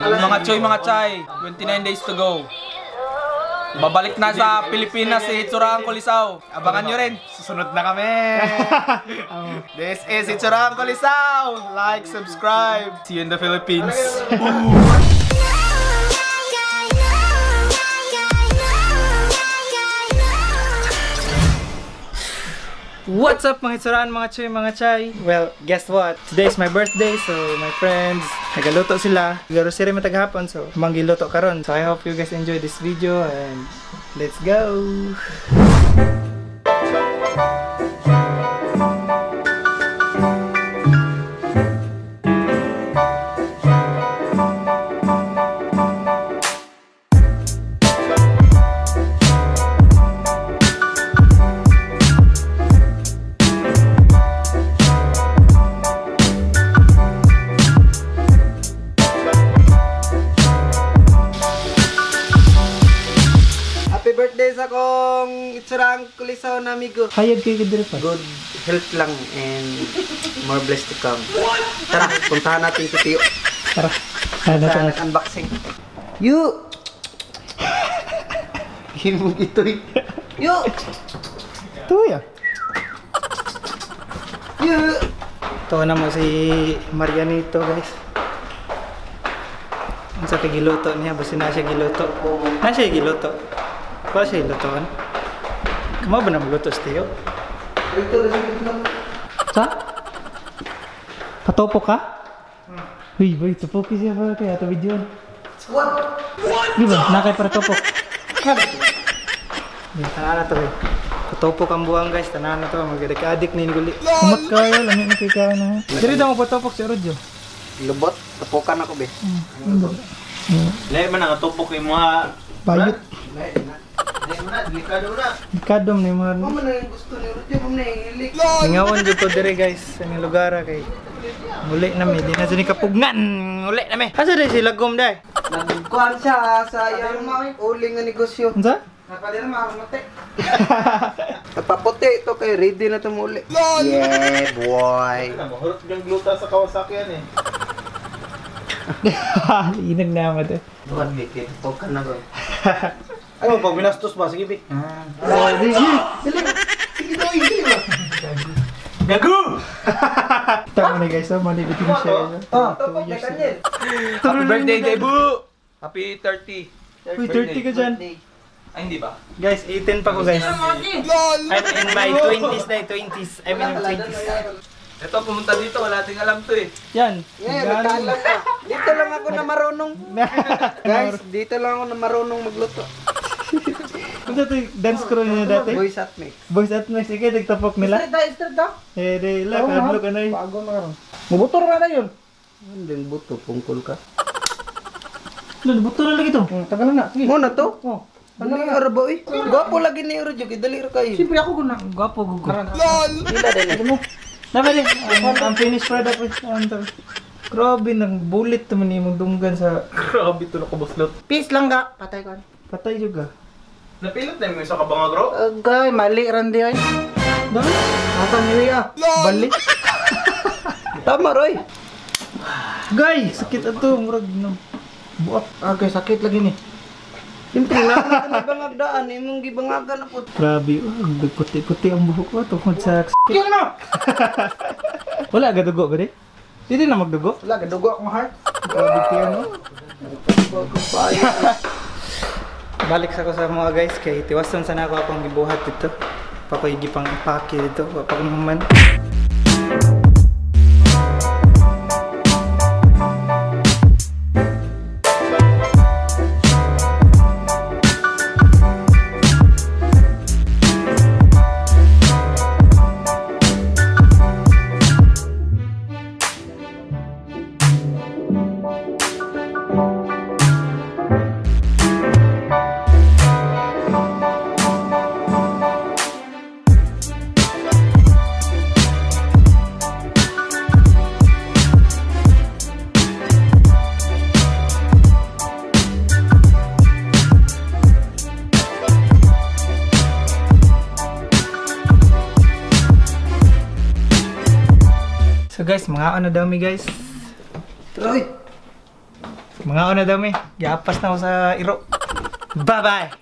Mga choy, mga chay, 29 days to go. Babalik na sa Pilipinas si Itsurang Colisao. Abangan nyo rin. Susunod na kami. This is Itsurang Colisao. Like, subscribe. See you in the Philippines. What's up mga itsuraan, mga choy, mga chay? Well, guess what? Today is my birthday, so my friends, nagaluto sila. Grocery mataghapon, so manggiluto karon. So I hope you guys enjoy this video and let's go! Birthday sa kong Itsurang Colisao na amigo. Hayag kayo kadiri pa. Good health lang and more blessed to come. Tara, puntahan natin si Tio. Tara. Tara, nag-unboxing. Yu! Himog ito'y. Yu! Tuya. Yu! Ito na mo si Marianito, guys. Ang sa giluto niya, basta na siya giluto. Na siya giluto. Wala siya ilutoan. Kamo ba na magluto si Tio? Sa? Patopo ka? Uy, boy, tupoki siya pa kaya ito video. What? Di ba? Nakay para topok. Tanan na to eh. Patopok ang buwang guys, tanan na to. Mag-adik-adik na yung guli. Kumot kayo, lamig na kayo na. Diri daw magpatopok si Rodjo. Lubot, topokan ako be. Lahi man ang topok yung mga bayot. Delikado na. Delikado na yung mga... Mama na yung gusto ni Rodjo, mama na yung hilig. Ningawan dito dire guys, sa mga lugar kay... Muli na mi, di na siya ni kapugnan. Muli na mi. Asa di si Lagom day? Nagkuhan siya sa iyang uling nga negosyo. Unsa? Napadira makamate. Nagpaputi ito kay ready na ito muli. Yeah boy. Mahurot yung gluta sa Kawasaki yan eh. Inag na naman eh. Bukan mikir, tupokan na ko. Ano, pag binastos ba? Sige, Bi. Sige, dali ba? Gago! Tama na guys, malibit yung siya. Topok na kanyel. Happy birthday, Debu! Happy 30. Uy, 30 ka dyan. Ay, hindi ba? Guys, 18 pa ko guys. I'm in my 20s na, 20s. I'm in my 20s. Ito, pumunta dito. Wala ating alam to eh. Yan. Yeah, nagkaalam ka. Dito lang ako na marunong. Guys, dito lang ako na marunong magluto. Ano ito yung dance crew niya dati? Boys at Mix. Boys at Mix. Ikaw, nagtapok nila? Straight daw, Eh, di, la, kadlok, ano eh. Bago na karon. Mubutor na yun. Hindi, buto. Pungkol ka. Lolo, buto na lagi to. Tagal na. Sige. Muna to? Oo. Dali ra ba eh? Gwapo lagi ni Rodjo, kay dali ra kayo. Siyempre ako guna. Gwapo, gugo. Lol! Pila din eh. Naman eh, ang finished product. Grabe, nang bullet naman yung dunggan sa... Grabe ito nakabuslot. Peace lang ga. Patay ko. Patay juga. Napilot na yung isa ka bangag, bro? Agay, mali randi ay. Dami? Atang nili ah. Balik. Tama, Roy. Guy, sakit ato. Murag no. Buak. Agay, sakit lagi ni. Siyempre, na na bangag daan. Imong gibangagan na po. Grabe, oh, puti-puti ang buhok ko. Tungkol sa... Kill na! Wala, gadugo ba di? Hindi na magdugo? Wala, gadugo akong heart. Grabe tiyan, no? Balik sa ko sa mga guys kay tiwason sana ako akong gibuhat dito. Pa ko gipang ipake dito, wa pa ko naman. So guys, mga ano daw mi guys. Troy! Mga una dami, giapas na ako sa iro. Bye-bye!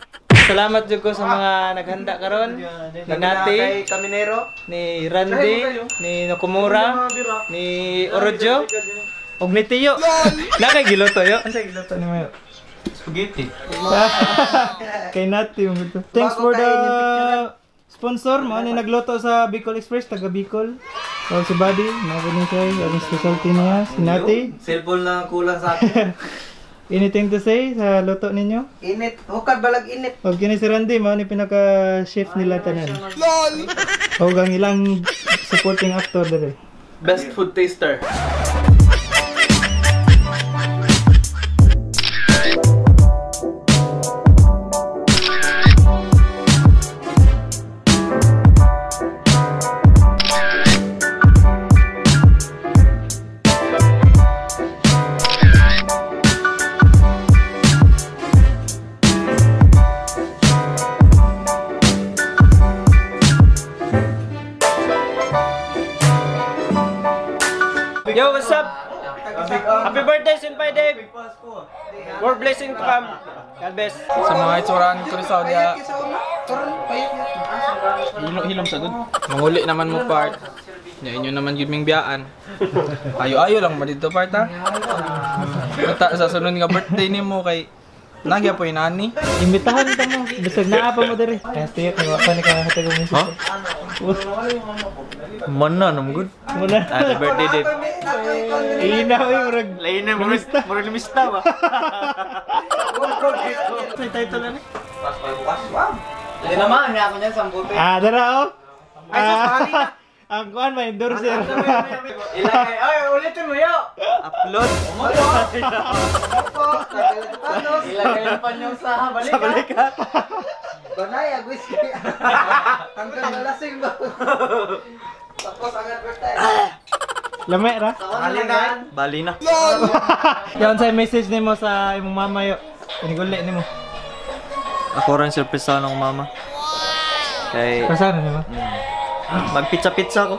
Salamat jud ko sa mga naghanda karon. Ni Nati, Kaminero, ni Randy, ni Nakumura, ni Orojo, ug ni Tiyo. Na kay giluto yo. Unsa giluto ni Mayo? Spaghetti. Kay Nati mo to. Thanks for the sponsor mo ni nagluto sa Bicol Express, taga Bicol. So si Buddy, mga kunin siya, ang specialty niya, si Nati. Cellphone lang kulang sa akin. Anything to say sa luto ninyo? Init, hukad balag init. Og kini si Randy, mao ni pinaka-chef nila tanan. LOL. Og ang ilang supporting actor dere. Best food taster. Yo, what's up? Happy birthday, Senpai Dave! More blessing to come. God bless. Sa mga itsuraan ko ni Saudi, hilom sa good. Manguli naman mo part. Nya inyo naman gid ming biyaan. Ayo-ayo lang ba dito part ha? Bata sa sunod nga birthday nimo kay nagya po inani. Imbitahan ta mo. Bisag naa pa mo dere. Kaya tiyo kay wa pa ni ka hatag mo. Huh? Mana nam good. Muna. Happy birthday, Dave. Ina oy murag Lain na murag limista ba? May title ani? Di naman, ako niyan sambuti. Ah, dara oh. Ay, ang kuan may endorser. Ilagay, ay, ulitin mo yo. Upload. Ilagay pa niyo sa balikat. Sa balikat. Banay, agwis kaya. Hanggang nalasing ba? Tapos ang advertise. Lame ra. Bali na. Bali na. Yon sa message nimo sa imong mama yo. Iniguli nimo. Ako rin surprise sa ng mama. Kay Pasano nimo? Magpizza-pizza ko.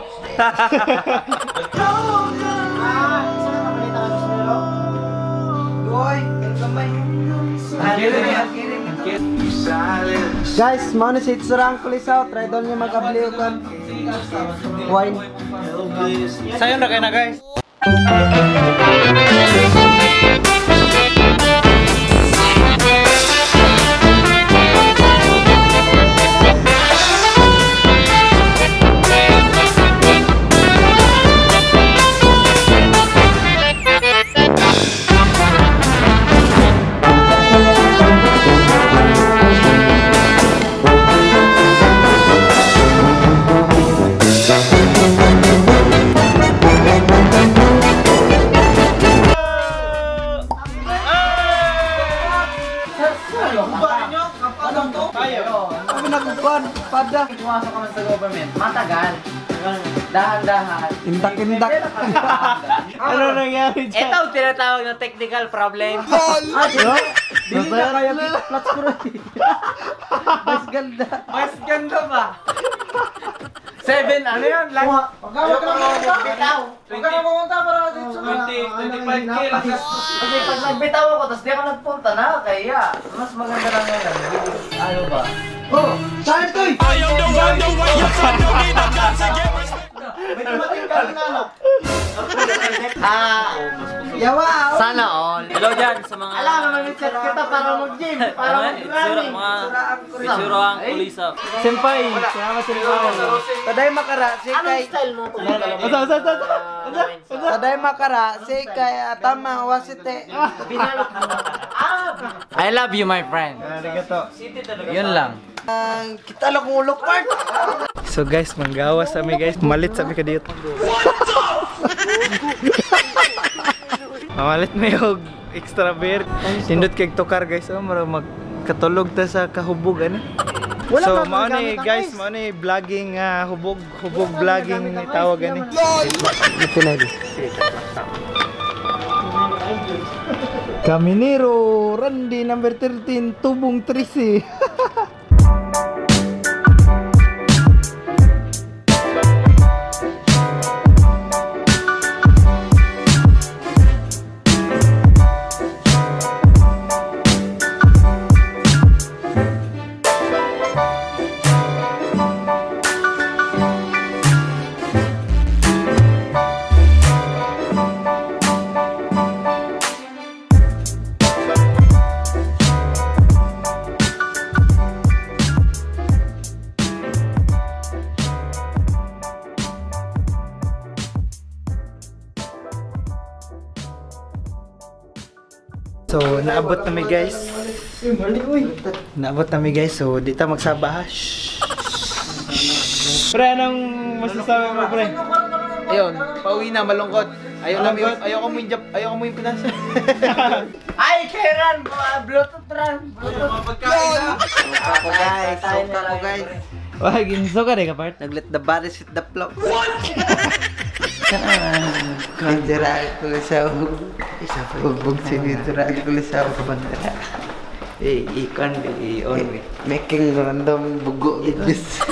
Guys, mao ni si Itsurang Kulisaw, try daw niya mag-abliw kan wine. Sayon ra kay na guys. Pada. Pumasok ka man sa government, matagal. Dahan-dahan. Indak-indak. Ano nangyari dyan? Ito ang tinatawag na technical problem. Dili na kaya plats ko rin. Mas ganda. Mas ganda ba? 7, ano yun? Lang. Bitaw. Huwag ka na pumunta para dito. 20, 25K lang. Kasi pag nagbitaw ako, tapos di ako nagpunta na, kaya mas maganda lang ngayon. Ano ba? Oh, saan to? May dumating ka na ano. Ah, Yawa. sana all. Hello dyan sa mga... Alam naman, chat kita para mag-gym, para mag-running. Mga itsura ang kulisa. Senpai, salamat senpai. Taday makara si Anong kay style mo? Asa asa asa. Asa? Taday makara si kay atama wasite. Binalot mo. Ah! I love you, my friend. Arigato. Yun lang. Ang kita lang kung ulok part. So guys, manggawas sa mi guys. Malit sa mi kadiyot. Mamalit may og extra beer. Nindot kay tukar guys, oh, mura magkatulog ta sa kahubog ani. So mao ni guys, mao ni vlogging hubog, hubog vlogging ni tawag ani. Kaminero, Randy number 13, tubong 13. So, naabot na mi, guys. Naabot na mi, guys. So, di ta magsaba ha. Shh. Pre, anong masasabi mo, pre? Ayun, pauwi na, malungkot. Ayaw na yung, ayaw ko mo yung, ayaw ko mo yung Pinas. Ay, Kairan! Bluetooth ran! Bluetooth! Suka ko guys, suka ko guys. Wag, inso ka rin ka, part. Nag-let the bodies hit the floor. Kandira ko sa isa bugbog si Vidra ko sa bandera. Eh, ikon, i-on. Making random bugo videos.